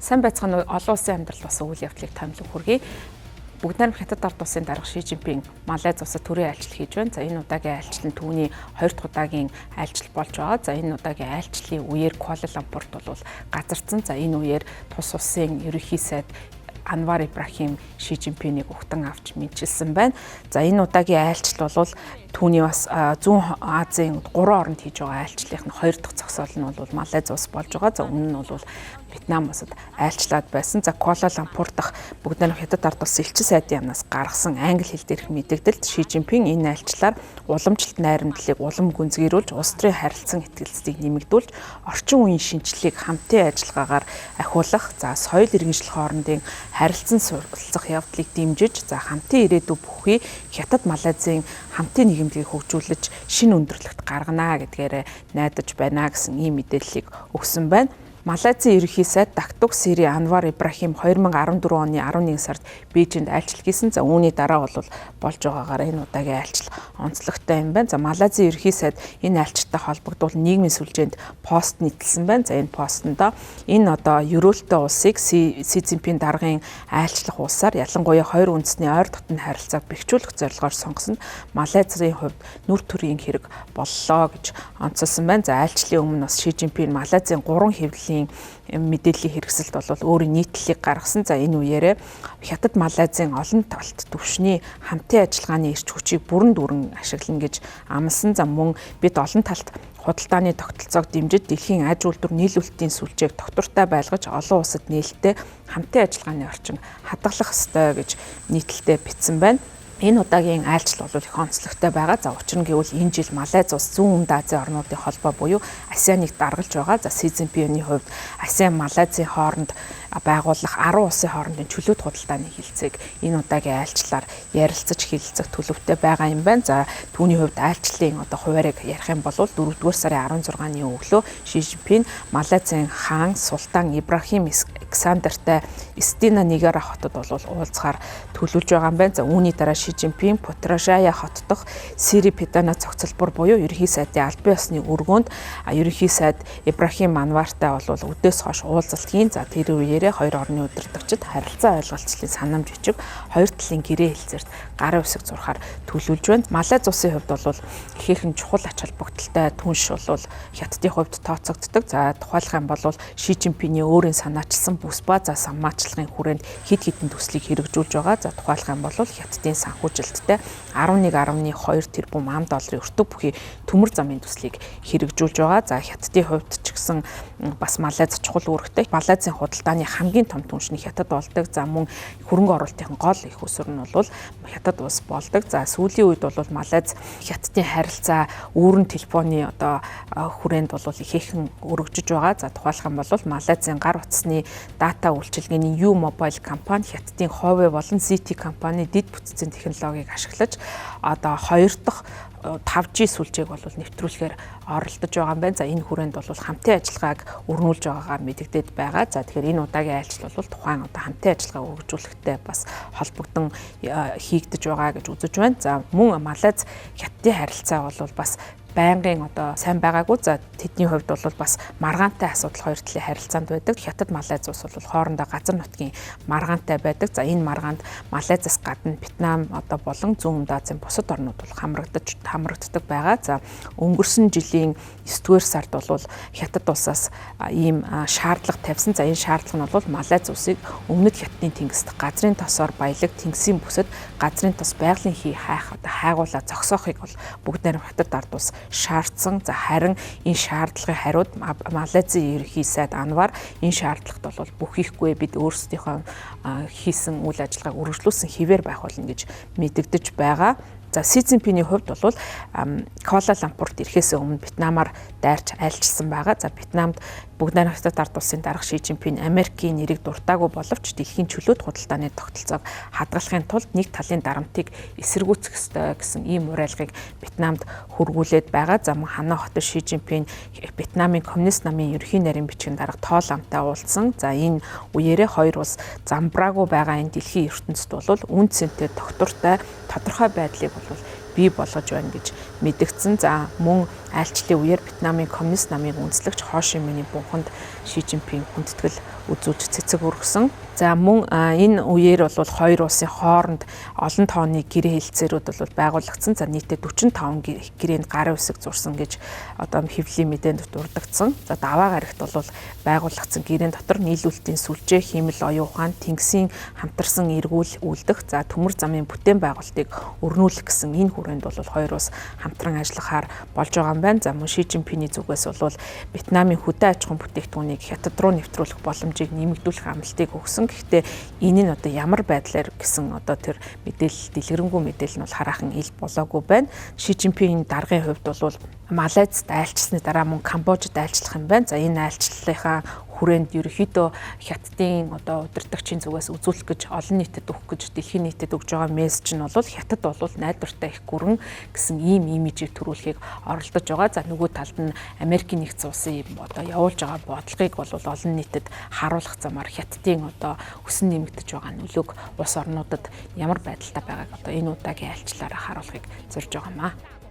Сайн байцгаана уу, олон улсын амьдрал бас үйл явдлыг томилон хүргэе. Бүгд найрамдах Хятад ард улсын дарга Ши Жинпин Малайз улсад төрийн айлчлал хийж байна. За, энэ удаагийн айлчлал нь түүний хоёр дахь удаагийн айлчлал болж байгаа. За, энэ удаагийн айлчлалын үеэр Куала Лумпурт бол газардсан. За, энэ үеэр тус улсын ерөнхий сайд Анвар Ибрахим Ши Жинпинийг угтан авч мэндчилсэн байна. За, энэ удаагийн айлчлал бол түүний бас Зүүн Азийн 3 оронд хийж байгаа айлчлалын хоёр дахь зогсоол нь бол Малайз улс болж байгаа. За, өмнө нь бол Вьетнам улсад айлчлаад байсан. За, Куала Лумпур дахь бүгд найрамдах Хятад ард улсын элчин сайдын яамнаас гаргасан англи хэл дээрх мэдэгдэлд Ши Жинпин энэ айлчлалаар уламжлалт найрамдлалыг улам гүнзгийрүүлж, улс төрийн харилцан ихтгэлцлийг нэмэгдүүлж, орчин үеийн шинэчлэлийг хамтын ажиллагаагаар ахиулах, за, соёл иргэншил хоорондын харилцан суралцах явдлыг дэмжиж, за, хамтын ирээдүй бүхий Хятад Малайзын хамтын нийгэмлэгийг хөгжүүлж шинэ өндөрлөгт гаргана гэдгээрээ найдаж байна гэсэн ийм мэдээллийг өгсөн байна. Малайзын ерөнхий сайд Датук Сери Анвар Ибрахим 2014 оны 11 сард Бээжинд айлчлал хийсэн. За, үүний дараа бол болж байгаагаар энэ удаагийн айлчлал онцлогтой юм байна. За, Малайзын ерөнхий сайд энэ айлчлалтай холбогдвол нийгмийн сүлжээнд пост нийтэлсэн байна. За, энэ постондоо энэ одоо ерөөлтэй улсыг Си Цзиньпин даргын айлчлах улсаар, ялангуяа хоёр үндэсний ойр дотны харилцааг бэхжүүлэх зорилгоор сонгосон Малайзын хувьд нүр төрийн хэрэг боллоо гэж онцолсон байна. За, айлчлалын өмнө бас Ши Цзиньпин Малайзын гурван хэвлэлийн мэдээллийн хэрэгсэлд бол өөрийн нийтлэлийг гаргасан. За, энэ үеэрээ Хятад Малайзын олон талт түвшний хамтын ажиллагааны эрч хүчийг бүрэн дүүрэн ашиглана гэж амласан. За, мөн бид олон талт худалдааны тогтолцоог дэмжиж, дэлхийн аж үйлдвэр нийлүүлэлтийн сүлжээг тогтвортой байлгаж, олон улсад нээлттэй хамтын ажиллагааны орчин хадгалах ёстой гэж нийтлэлдээ бичсэн байна. Энэ удаагийн айлчлал бол их онцлогтой байгаа. За, учир нь гэвэл энэ жил Малайз улс Зүүн Өмнөд Азийн орнуудын холбоо буюу ASEAN-ыг даргалж байгаа. За, Си Цзиньпины хувьд ASEAN Малайзын хооронд байгуулах 10 улсын хоорондын чөлөөт худалдааны хилцээг энэ удаагийн айлчлалаар ярилцаж хэлэлцэх төлөвтэй байгаа юм байна. За, түүний хувьд айлчлалын одоо хуваарийг ярих юм бол 4-р сарын 16-ны өглөө Ши Цзиньпин Малайзын хаан Султан Ибрахим Искандертай Истана Негара хотод бол уулзахаар төлөвлөж байгаа юм байна. За, үүний дараа Ши Цзиньпин Путражая хот дахь Сири Педана цогцолбор буюу ерөнхий сайдын албан ёсны өргөөнд ерөнхий сайд Ибрахим Анвартай бол үдээс хойш уулзалт хийн. За, тэр үеэрээ хоёр орны удирдагчид харилцаа ойлголцлын санамж бичиг, хоёр талын гэрээ хэлцээрт гарын үсэг зурхаар төлөвлөж байна. Малайз улсын хувьд бол ихээхэн чухал ач холбогдолтой түнш бол Хятадын хувьд тооцогддог. За, тухайлах юм бол Ши Цзиньпиний өөрийн санаачилсан бүс ба за саммаачлагын хүрээнд хэд хэдэн төслийг хэрэгжүүлж байгаа. За, тухайлах юм бол Хятадын санхүүжилттэй 11.2 тэрбум ам долларын өртөг бүхий төмөр замын төслийг хэрэгжүүлж байгаа. За, Хятадын хувьд ч гэсэн бас Малайз чухал үүрэгтэй. Малайзын худалдааны хамгийн том түнш нь Хятад болдог. За, мөн хөрөнгө оруулалтын гол их усүр нь бол Хятад улс болдог. За, сүүлийн үед бол Малайз Хятадын харилцаа үүрэн телефоны одоо хүрээнд бол ихээхэн өргөжж байгаа. За, тухайлах юм бол Малайзын гар утасны дата үйлчилгээний U Mobile компани Хятадын Huawei болон ZTE компани дэд бүтцийн технологиг ашиглаж одоо хоёр дахь 5G сүлжээг бол нэвтрүүлэхээр оролдож байгаа юм байна. За, энэ хүрээнд бол хамтын ажиллагааг өрнүүлж байгаагаа мэдэгдээд байгаа. За, тэгэхээр энэ удаагийн айлчлал бол тухайн одоо хамтын ажиллагаа өргөжүүлэхтэй бас холбогдсон хийгдэж байгаа гэж үзэж байна. За, мөн Малайз Хятадын харилцаа бол бас байнгын одоо сайн байгаагүй. За, тэдний хувьд бол бас маргаантай асуудал хоёр талын харилцаанд байдаг. Хятад Малайз улс бол хоорондоо газар нутгийн маргаантай байдаг. За, энэ маргаанд Малайзаас гадна Вьетнам одоо болон Зүүн Өмнөд Азийн бусад орнууд бол хамрагддаг байгаа. За, өнгөрсөн жилийн 9-р сард бол Хятад улсаас ийм шаардлага тавьсан. За, энэ шаардлага нь бол Малайз улсыг өмнөд Хятадын тэнгист газрын тосоор баялаг, тэнгисийн бүсэд газрын тос байгалийн хий хайх одоо хайгуулаа зогсоохыг бол бүгд найрамдах Хятад ард улс шаардсан. За, харин энэ шаардлагын хариуд Малайзын ерөнхий сайд Анвар энэ шаардлагат бол бүхийхгүй, бид өөрсдийнхөө хийсэн үйл ажиллагааг үргэлжлүүлсэн хэвээр байх болно гэж мэдэгдэж байгаа. За, Си Цзиньпиний хувьд бол Куала Лумпурт ирэхээс өмнө Вьетнамаар дайрч айлчилсан байгаа. За, Вьетнамд бүгд найрамдах Хятад ард улсын дарга Ши Цзиньпин Америкийн нэрийг дуртаагүй боловч дэлхийн чөлөөт худалдааны тогтолцоог хадгалахын тулд нэг талын дарамтыг эсэргүүцэх ёстой гэсэн ийм уриалгыг Вьетнамд хүргүүлээд байгаа. За, мөн Ханой хотод Ши Цзиньпин Вьетнамын коммунист намын ерөнхий нарийн бичгийн дарга Тоол Амтай уулзсан. За, энэ үеэрээ хоёр улс замбраагүй байгаа энэ дэлхийн ертөнцид бол үн цэнтэй тогтвортой тодорхой байдлыг бол бий болгож байна гэж мэдэгдсэн. За, мөн айлчлалын үеэр Вьетнамын коммунист намын үндэслэгч Хо Ши Миний бунханд Ши Жинпин хүндэтгэл үзүүлж цэцэг өргөсөн. За, мөн энэ үеэр бол хоёр улсын хооронд олон тооны гэрээ хэлцээрүүд бол байгуулагдсан. За, нийтдээ 45 гэрээнд гарын үсэг зурсан гэж одоо хэвлэлийн мэдээнд дурдагдсан. За, даваа гарагт бол байгуулагдсан гэрээн дотор нийлүүлэлтийн сүлжээ, хиймэл оюун ухаан, тэнгисийн хамтарсан эргүүл үйлдэх, за, төмөр замын бүтээн байгуулалтыг өрнүүлэх гэсэн энэ хүрээнд бол хоёр улс хамтран ажиллахаар болж байгаа юм байна. За, мөн Ши Жинпиний зүгээс бол Вьетнамын хөдөө аж ахуйн бүтээгдэхүүнийг Хятад руу нэвтрүүлэх боломжийг нэмэгдүүлэх амлалтыг өгсөн. Гэхдээ энэ нь одоо ямар байдлаар гэсэн одоо тэр мэдээлэл, дэлгэрэнгүй мэдээлэл нь бол хараахан ил болоогүй байна. Ши Жинпин даргын хувьд бол Малайзад айлчилсны дараа мөн Камбожид айлчлах юм байна. За, энэ айлчлалынхаа хүрээнд ерөнхийдөө Хятадын одоо удирдагчийн зүгээс үзүүлэх гэж, олон нийтэд өгөх гэж, дэлхийн нийтэд өгж байгаа мессеж нь бол Хятад бол найдвартай их гүрэн гэсэн ийм имижийг төрүүлэхийг оролдож байгаа. За, нөгөө талд нь Америкийн нэгдсэн улсын одоо явуулж байгаа бодлогыг бол олон нийтэд харуулах замаар Хятадын одоо өсөн нэмэгдэж байгаа нөлөөг улс орнуудад ямар байдалтай байгааг одоо энэ удаагийн айлчлалаараа харуулахыг зорж байгаа юм аа.